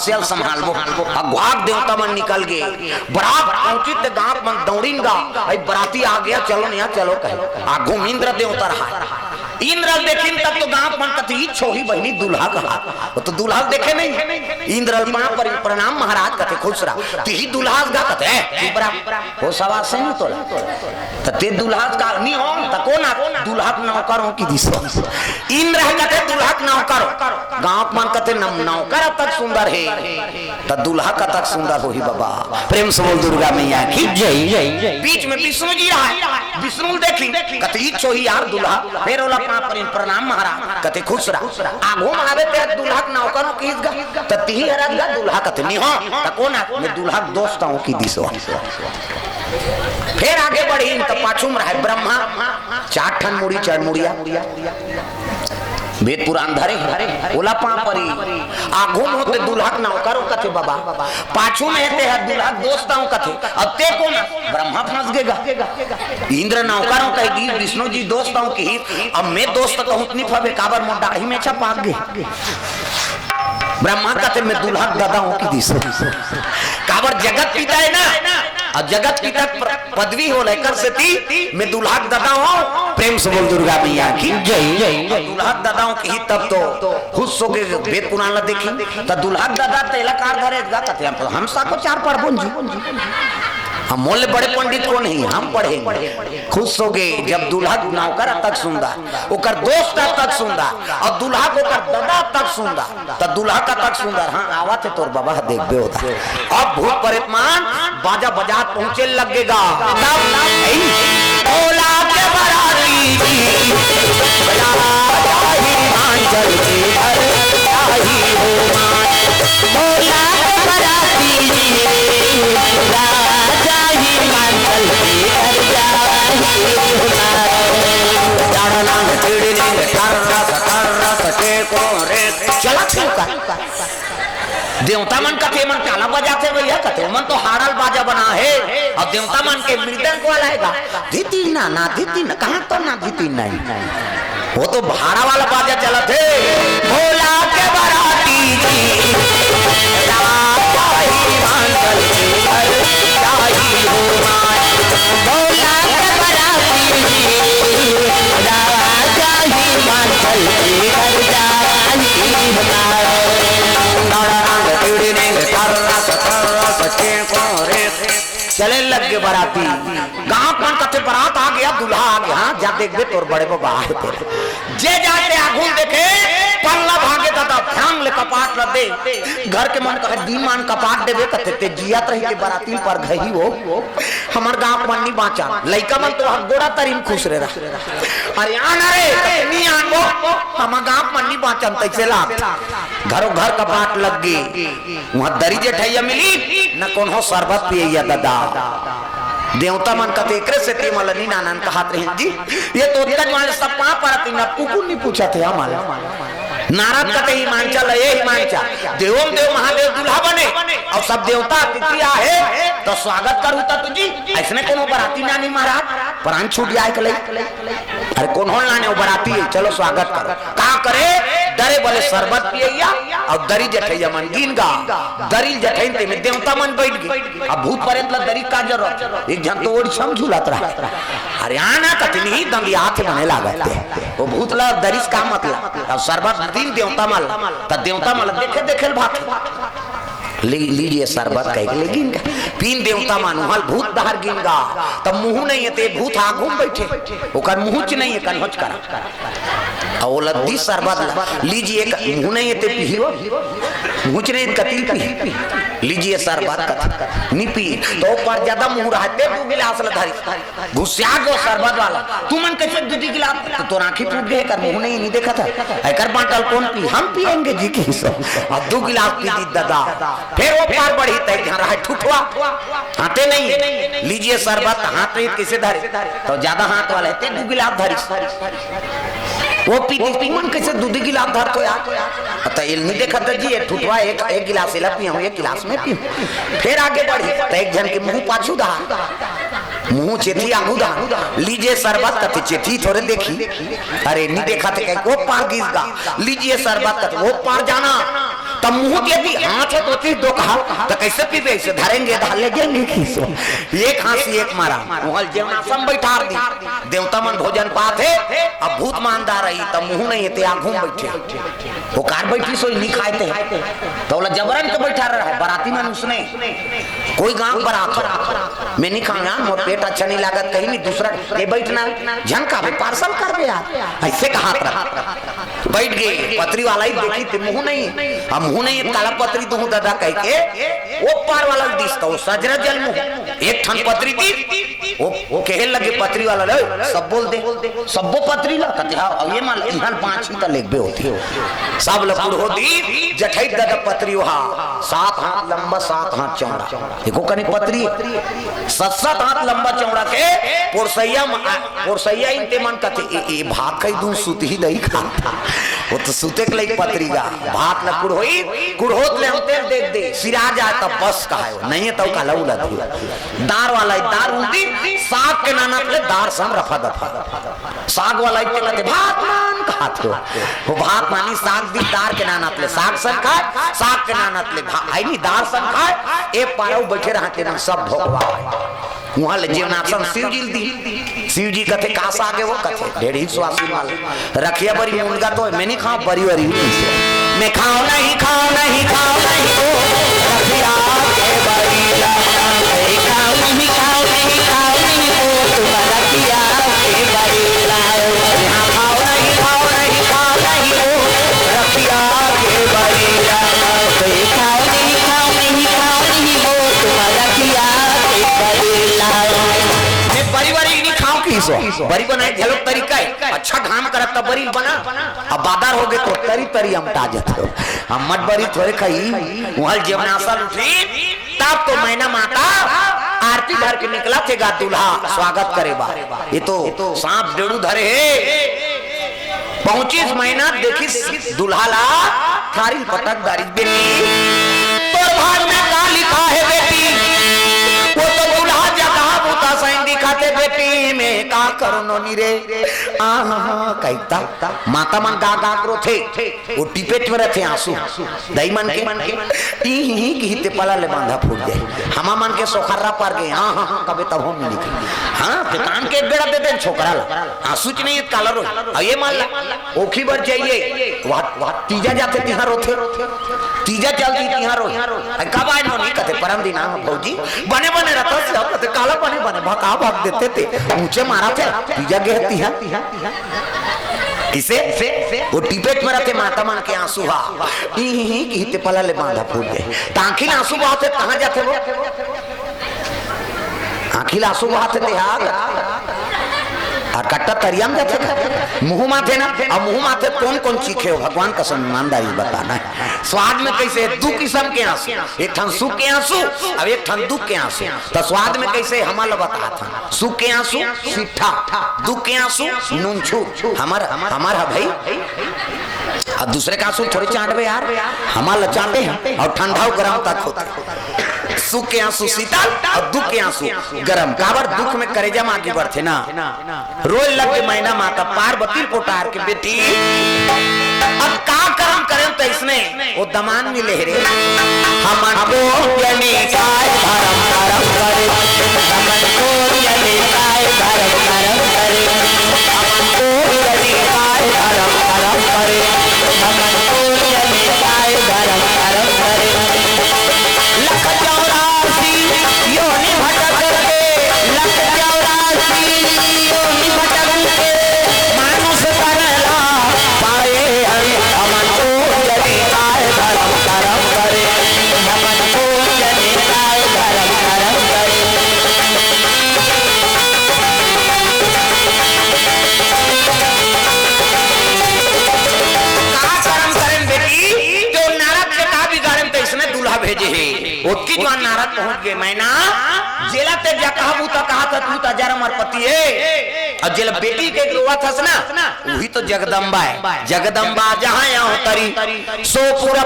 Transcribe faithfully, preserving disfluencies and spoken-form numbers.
समस्या ल संभालबो। अघुवाक देवता मन निकल गे, बरात पहुंचिस ते गांव मन दौड़िन गा, "अई बराती आ गया, चलो न यहाँ चलो," कहे। आघू म इंद्र देवता रहा। इंद्र ल देखिन तब तो गांव मन कथे, "इच होही बहिनी दूल्हा कहा।" वो तो दूल्हा ल देखे नहीं। इंद्र ल पांव परी, "प्रणाम महाराज," कथे, "खुश रहा।" "तिही दूल्हा गा?" कथे, "ए, चुप रहा, वो सवाल से नहीं तोला।" त ते दूल्हा का नी हो, त कोन आ? दूल्हा के नौकर हो कि दिस। इंद्र ह कथे दूल्हा के नौकर हो। गांव के मन कथे नम-, नौकर अतक सुंदर हे, त दूल्हा कतक सुंदर होही बाबा। प्रेम से बोल दुर्गा मैया की जय। बीच में विष्णु जी रहा, विष्णु ल देखी, कथे इच होही यार दूल्हा, फेर ओला पांव परी प्रणाम महाराज, कथे खुश रहा। आघू म आबे ते दूल्हा के नौकर हो किस गा, त तिही हरत गा दूल्हा कथे नी हो, त कोन आ? मैं दूल्हा के दोस्त हो कि दिस। फेर आगे बढ़िन त पाछू म रहय ब्रह्मा, चार ठन मुड़ी, चार मुड़िया। वेद पुराण धरे हे, ओला पांव परी। आघू म होते दूल्हा के नौकर हो कथे बाबा, पाछू म हे ते ह दूल्हा के दोस्त हो कथे। अब ते कोन? ब्रह्मा फंस गे गा। इंद्र नौकर हो कहि दिस, विष्णु जी दोस्त हो किहिस, अब मैं दोस्त कहूं त नी फबे, काबर मोर दाढ़ी मेछा पाक गे। ब्रह्मा कथे मैं दूल्हा के ददा हो कि दिस। काबर जगत पिता हे ना, अउ जगत पिता के प्र-, पदवी होले, एकर सेती मैं दूल्हा के ददा हो। प्रेम से बोल दुर्गा मैया की जय। दूल्हा के ददा हो किहिस तब तो खुश होके वेद पुराण ला देखिन, त दूल्हा के ददा तेला काबर धरे गा कथे, हम, हम साको चार पढ़बोन जी। हम मोले बड़े पंडित कोन हे, हम पढ़ेंगे। खुश होगे जब दूल्हा के नौकर अतक सुंदर, ओकर दोस्त अतक सुंदर, अउ दूल्हा के ओकर ददा अतक सुंदर, त दूल्हा कतक सुंदर, हाँ, आवत हे तोर बबा ह, देखबे होता। अब भूत प्रेत मन बाजा बजात पहुंचे लग गे गा। तब भोला के बराती जी, राजा हिमांचल के घर आई हो माय। भोला के बराती जी, राजा हिमांचल के घर आई हो माय। डणनंग टिड़निंग टर्रस टर्रस के कोरे। चला क्यों कर? देवता मन कथे, "मन काला बजाथे भैया?" कथे, "ओमन तो हाड़ा ल बाजा बना हे, अउ देवता मन के मृदंग वाला हे गा। धिती ना, ना धिती ना, कहाँ तो ना धिती ना हे। वो तो भाड़ा वाला बाजा चलत हे।" भोला के बराती जी, राजा हिमांचल के घर आई हो माय। भोला के बराती जी, राजा हिमांचल के घर आई हो माय। चले लग गे बराती। गांव मन कथे बरात आ गया, दूल्हा आ गया। हाँ, जा देखबे तोर बड़े बबा हे तेरे। जे जाके आघू देखे, पल्ला भागे दादा, भड़ंग ले कपाट ल दे। घर के मन कहे, "दीन मान कपाट देबे," कथे, "ते जियत रहिके बराती ल परघही हो। हमर गांव मन नी बांचा।" लइका मन तो हक गोड़ा तरी म खुश रे रहा। "अरे आना रे, नी आनबो, हमर गांव मन नी बांचन," तइसे लाग। घरो घर कपाट लग गे। उहाँ दरी जेठइया मिली, न कोनो सरबत पियइया ददा। देवता मन कथे, "एकरे सेती मला नी नानन कहत रहिन जी, ये तो ओतका जुवान सब पांव परत हे, न कुकुर नी पूछत हे हमला।" नारद कथे, "हिमांचल, ए हिमांचल, देवों देव महादेव दूल्हा बने, अउ सब देवता अतिथि आहे, त स्वागत करहू त तुझी, अइसने कोनो बराती नानी महाराज, प्राण छूट जाय कलई।" अरे कोनो ल नाने, वो बराती हे, चलो स्वागत करो। का करे? दरे बले सरबत पियइया अउ दरी जेठइया मन गिन गा। दरी ल जेठइन तेमे देवता मन बइठ गे। अब भूत प्रेत ल दरी का जरूरत? एक झन तो ओड़ी सम झूलत रहा। अरे आना कतिनी दंगियाथे बने लागत हे। वो भूत ल दरी से का मतलब? अब सरबत दीन देवता मन ल, त देवता मन ल देखे देखे ल भात। ले लीजिए सरबत कहिके ले गिन गा। पीन देवता मन उहाँ ल भूत डहर गिन गा। त मुहूं नइ हे ते भूत आघू म बइठे, ओकर मुहूंच नइ हे, कन्होच करा। अउ ओला दी सरबत ल, लीजिए, मुहूं नइ हे ते पीही वो, मुहूंच नइ हे कति ल पीही, लीजिए सरबत कथे, नी पी। त ओ पार जादा मुहूं रहा ते दू गिलास ल धरी। गुस्सिया गो सरबत वाला, "तुमन कइसे दू दू गिलास?" त तोर आंखी फूट गे, एकर मुहूं नइ हे, नी देखत हे, एकर बांटल कोन पी? हम पियेंगे जी कहिस। अउ दू गिलास पी दीस ददा। फेर ओ पार बढ़ी, त एक झन रहा ठुठवा, हाथे नइ हे, लीजिए सरबत, हाथ में कइसे धरे? त जादा हाथ वाला हे, ते दू गिलास धरिस। वो पी दीस, "तुमन कइसे दू दू गिलास धरथो यार?" त एला नी देखत हे जी, ए ठुठवा, एक, एक गिलास एला पीहूं, एक गिलास मैं पीहूं। फेर आगे बढ़ी, त एक झन के मुहूं पाछू डहर, मुहूं चेथी आघू डहर, "लीजिए सरबत," कथे, चेथी थोरे देखही, अरे नी देखत हे कहिके ओ पार गिस गा, "लीजिए सरबत," कथे, ओ पार जाना, त तब मुंह के दी, हाथ हे तो चीज दो कहा, तो कैसे पीबे? ऐसे धरेंगे, धार लेंगे, नहीं खींचो। एक हाँसी, एक मारा। वहाँ जेवनासन बैठार दी। देवता मन भोजन पात हे, अब भूत मानदार रही, तब मुंह नहीं हे, ते आघू में बैठे। वो कार बैठी सोई, नहीं खाए ते। तो बोला, जबरन के बैठा रहा है, बराती मन उसने। कोई गांव बरात हो, मैं नहीं खाऊंगा, मोर पेट अच्छा नहीं लागत, कहीं नहीं, दूसरा ये बैठना, झन खाबे, पार्सल कर दे यार, ऐसे कहा था। बैठ गए, पतरी वाला ही देखी ते मुंह नहीं, अब मुंह नहीं, काला पतरी दूं दादा कह के, वो पार वाला दिस तो सजरा जल मुंह, एक ठन पतरी दी, वो, वो कहे लगे पतरी वाला, "ले, सब बोल दे, सबो पतरी ला," कहते, "हाँ, अब ये मान लो, इहाँ पाँच ही तो लेगबे होती हो।" सब लकुड़ हो दी, जठई दादा पतरी वहा, सात हाथ लंबा, सात हाथ चौड़ा, एको कनी पतरी, सत सत हाथ लंबा चौड़ा के पोरसैया म-, आ, पोरसैया इन ते मन कथे, "ए, ए, भात खाई दूं, सुत ही दही खाता।" वो तो सुते के लई पतरी गा, भात लकुड़ होई, कुड़होत ले हम तेल देख दे, सिरा जाए तब बस कहायो, नहीं है तब काला उला दियो। दार वाला ही दार उल्टी, साग के नाना ले दार सम रफा दफा। साग वाला इत्ते कहते, "भात मान" खात हो। वो भात मानी साग दी, दार के नानत ले साग सन खाए, साग के नानत ले भा-, आई नहीं, दार सन खाए। ए पारऊ बैठे रहते मन सब भोगवा है। वहाँ ले जेवनासन शिव जी दी। शिव जी कथे, "का साग है वो?" कथे, "ढेढ़ी स्वासी माल।" रखिया बरी मुनगा तो मैं नहीं खाऊं, बरी वरी नहीं से। मैं खाऊं नहीं, खाऊं नहीं, खाऊं नहीं, ओ रखिया के बरी ला। मैं खाऊं नहीं, खाऊं नहीं, खाऊं नहीं, ओ तुम रखिया के बरी ला। मैं खाऊं नहीं, खाऊं नहीं, खाऊं नहीं, ओ रखिया के बरी ला। मैं खाऊं नहीं, खाऊं नहीं, खाऊं नहीं, ओ तुम रखिया के बरी ला। मैं बरी वरी नहीं खाऊं की सो। बरी बनाए घलो तरीका है। अच्छा घाम करत त बरी बना। अब बादर हो गए तो तरी तरी अमटा जात हो। अम्मट बरी थोरे खाई, वहाँ जेवनासन उठी, तब तो मैना माता आरती भर के निकला थे गा दूल्हा स्वागत करे बा। ये तो सांप डेड़ू धरे हे। पहुंचिस मैना, देखिस दूल्हा ला, थारी पटक दारी, "बेटी, तोर भाग में का लिखा है बेटी?" वो तो दूल्हा जगह बूता सैन दिखाते, "बेटी, मैं का करो नोनी रे?" आ हा हा, कहता, माता मन गा गा के रोथे, वो टिपेट में रहते आंसू। दाई मन के, ई ही ही की ते पला ले बांधा फूट जाए। हमा मन के सोखर्रा पर गए, हाँ, हाँ, हाँ, कबे तब हम मिली। हाँ, ते कान के एक बेड़ा दे दे छोकरा ला। आंसू च नहीं है, काला रोई। अब ये मान ला, ओखी बर जाइए, वहाँ, वहाँ तीजा जाते तिहार होते। तीजा चल दी तिहार रोई। अरे कब आए नोनी? कथे, "परम दिन आए भौजी।" "बने बने रहता से।" कथे, "काला बने बने, भका भग देते ते। ऊंचे मारा थे, तीजा गए तिहार।" किसे? वो टिपेट में रहते माता मन के आंसू हा। ई ही ही की ते पला ले बांधा फूट गए। त आंखी ले आंसू बहाते, कहाँ जाते वो? आंखी ले आंसू बहाते ते हा। और कट्टा तरिया में जाते का? मुंह माथे ना। अब मुंह माथे कौन कौन चीखे हो? भगवान कसम ईमानदारी बताना है। स्वाद में कैसे? दू किस्म के आंसू। एक ठन सुख के आंसू, अब एक ठन दुख के आंसू। तो स्वाद में कैसे? हमन ल बता था। सुख के आंसू सीठा, दुख के आंसू नूनछू। हमर, हमर ह भाई। अब दूसरे का आंसू थोड़े चाटबे यार, हमन ल चाटे हैं। और ठंडा अउ गरम तक होता। सुख के आंसू शीतल और दुख के आंसू गरम। काबर दुख में करेजा में आगी बढ़थे ना। रोए लग के मैना माता पार्वती पोटार के, "बेटी, अब का करम करें तैसने?" वो दमान मिले रे। हमन पूजनी काय धरम करम करे, हमन पूजनी काय धरम करम करे, हमन पूजनी काय धरम करम करे, हमन पूजनी काय धरम करम करे। लख चौरासी योनि भटक के, लख चौरासी योनि भटक के, मानुष तन ला पाए हरि। हमन पूजनी काय धरम करम करे, हमन पूजनी काय धरम करम करे। का करम करेन बेटी, जो नारद के का बिगाड़ेन, तैसने दूल्हा भेजे हे। ओतकी जुवान नारद पहुंच गए, "मैना, जेला ते जा कहा बूता कहा था, तू ता जरा मर पति है।" और जेला बेटी के रोवा थस ना, वही तो जगदम्बा है। जगदम्बा जहाँ यहाँ तरी, सो पूरा